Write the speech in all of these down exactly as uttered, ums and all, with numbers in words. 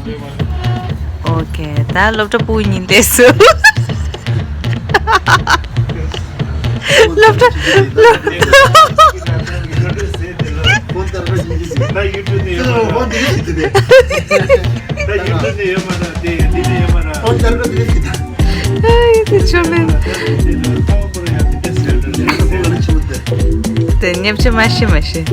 ཨོ་ཁེ། ད་སློབ་གྲྭ་ཕྲུ་གུ་གཉིས་བསྡད་སོང་། སློབ་གྲྭ་སློབ་ད་ཡུ་ཊུབ་ནས་ཡོད་མ་རེད། ད་ཡུ་ཊུབ་ནས་ཡོད་མ་རེད། ད་ཡུ་ཊུབ་ནས་ཡོད་མ་རེད། ཨའི་དེ་ཆོ་མེད། དེ་མཉམ་ཆེ་མ་ཤི་མ་ཤི།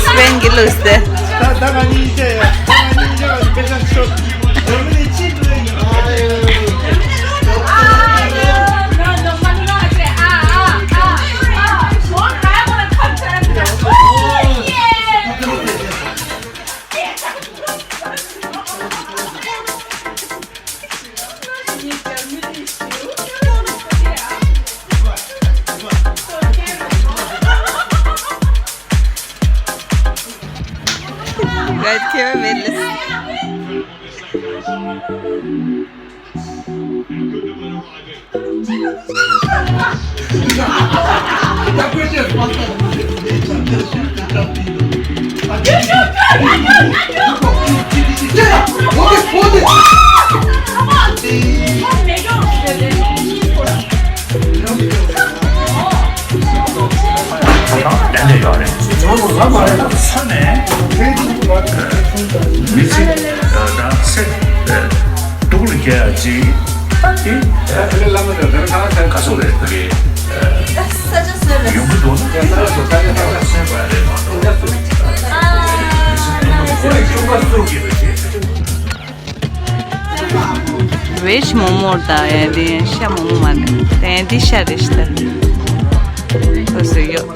སྤེན་གྱི་ལུགས་སེ། ད་ད་ང་གཉིས་བྱས་ཡ། ད་ང་གཉིས་བྱས་པ་དཔེ་ཆ་ཤོག་ཇར་མ་ནི་ཅི་འགྲོ་ཡིན། ཨ་ཡོ། Right, camera man, listen. ད་ལྟ་ཡོད་རེད། ས་ནས་མི་ཚེ་དང་སེ་སྡུག་ལ་རྒྱག་ཡ་ཅིག་དེ་ག་སོག་རེད། ཕ་གི་ཡོང་གི་འདུག་ན་དེ་ག་སོག་ས་ཡ་ཐག་ཆ་སོན་པ་རེད་མ་གཏོགས། ཝེཇ་མོག་མོག་དང་ཡང་དེ་ཤ་མོག་མོག་མ་རེད། དེ་ཡང་འདི་ཤ་རེད་ཤི་ད། ཁོ་སུ་ཡོད།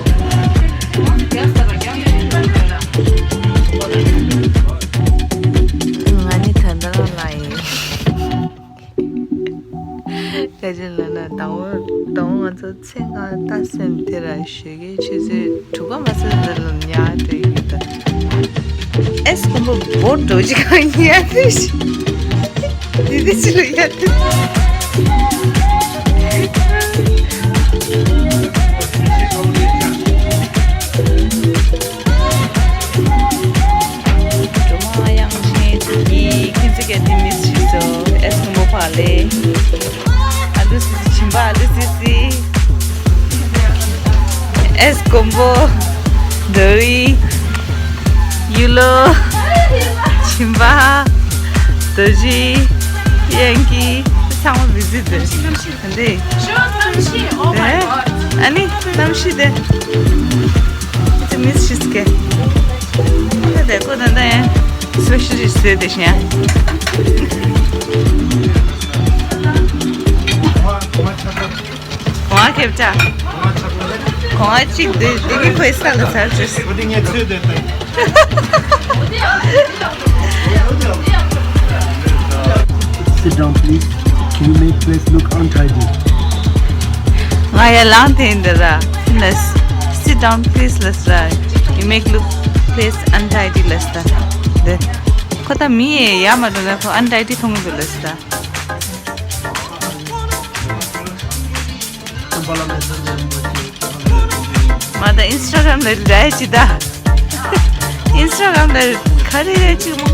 ང་ནི་ད་ལྟ་རང་ལ་ཡིན། བཀའ་དྲིན་ལ་ན་ད་འོ་ད་འོ་ང་ཚོ། ཚེ་སྔ་ལྟ་སེམས་དེ་ར་ཞོགས་ཀས་ཆུ་ཚོད་དྲུག་པ་མ་ཚོད་འདི་ལ་ཉལ་འགྲོ་ཡི་ཡོད་ད། ཨེས་ཁོང་པོ་བོར་འགྲོ་ཅིག་གང་ཉལ་དེ་ཞིག་དེ་དེ་ཅི་ལ་ཡ་དེ། སྒྲོལ་མ་དབྱངས་ཅན་གྱིས་ཁྱེད་ཚོ་ག་དེ་མི་ཞིག་སོ་ཨེས་ཁོང་པོ་ཕ་ལེ། ཨ་ལུ་སི་སི། བྱིན་པ་ཨ་ལུ་སི་སི། ཨེས་ཀོང་པོ། རྡོ་རི། ཡུ་ལོ། བྱིན་པ། རྡོ་རྗེ། དབྱངས་སྐྱིད། ཚང་མ་བི་ཟི་འདུག་འདི། ཨ་ནི་གནམ་གཤིས་དེ། ཨ་ཙི་མི་ཤི་སྐད། ད་དེ་ཁོ་ད་ད་ཡང་སུ་ཤི་རི་སུ་དེ་ཤི་ཡང་། ཝང་ཁེབས་ཅག་གོང་ཨ་གཅིག་འདི་འདི་གི་ཕོ་ས་ལ་ཚར་ཅུ། Sit down, please. Can you make place look untidy? ང་ཡ་ལང་དེ་འདི་ར། Sit down, please. ལ་ས་ར། You make look place untidy. ལ་ས་ར། འདི། ཁོ་ད་མི་ཡ་ཡ་མ་འགྲོ་ན་ཁོ་untidy མཐོང་གི་འདུག་ལ་ས་ར། མ་ད་ཨིན་སི་ཊ་གྷ་རམ་ལ་རེད་ཅི་ད། ཨིན་སི་ཊ་གྷ་རམ་ལ་ག་རེ་རེད་ཅི་མོ།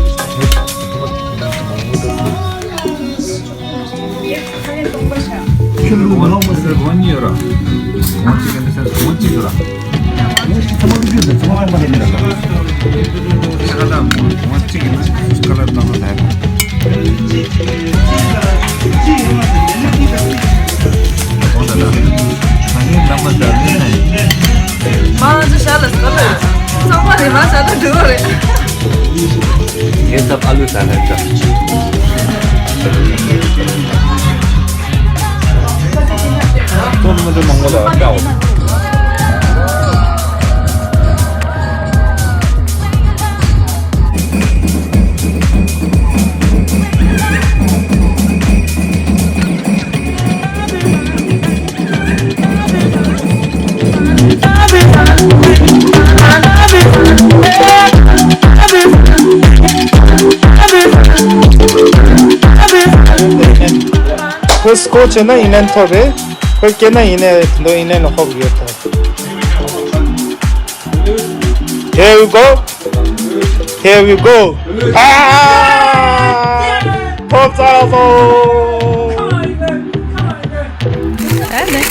མ་ང་ཚོ་ཤ་ལ་སོ་ལ་ཚང་མ་རེད་མ་ཤ་ལ་འགྲོ་རེད། ངས་ད་ཨ་ལུ་ད་ལ་ད། ཁོང་མི་འདྲ་མང་པོ་ལ་དགའ་བ། སྐོར་བྱས་ན་ཨིན་ལན་ཐོབ་རེད། ཁོས་སྐྱེས་ན་ཡིན་ནའི་དེ་འདྲ་ཨིན་ལན་ལ་ཧོབ་ཡོད་ད། Here we go. Here we go. ཨ། ཐོབ་ཚར་སོང་། ད་ལྟ་དེ་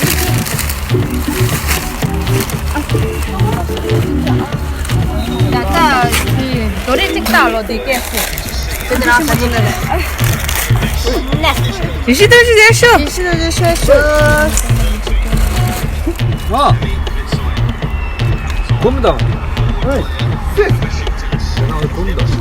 རྡོ་རིང་གཅིག་བཏགས་ལོ་དེ་སྐད་ཆ། དེ་ནས་རང་ས་ཆེན་ལ་རེད། ཡེ་ཤེས་ཐམས་ཅད་ཡེ་ཤེས། ཡེ་ཤེས་ཐམས་ཅད་ཡེ་ཤེས། ཨ། གོམ་དང་། ཨེ། གོམ་དང་།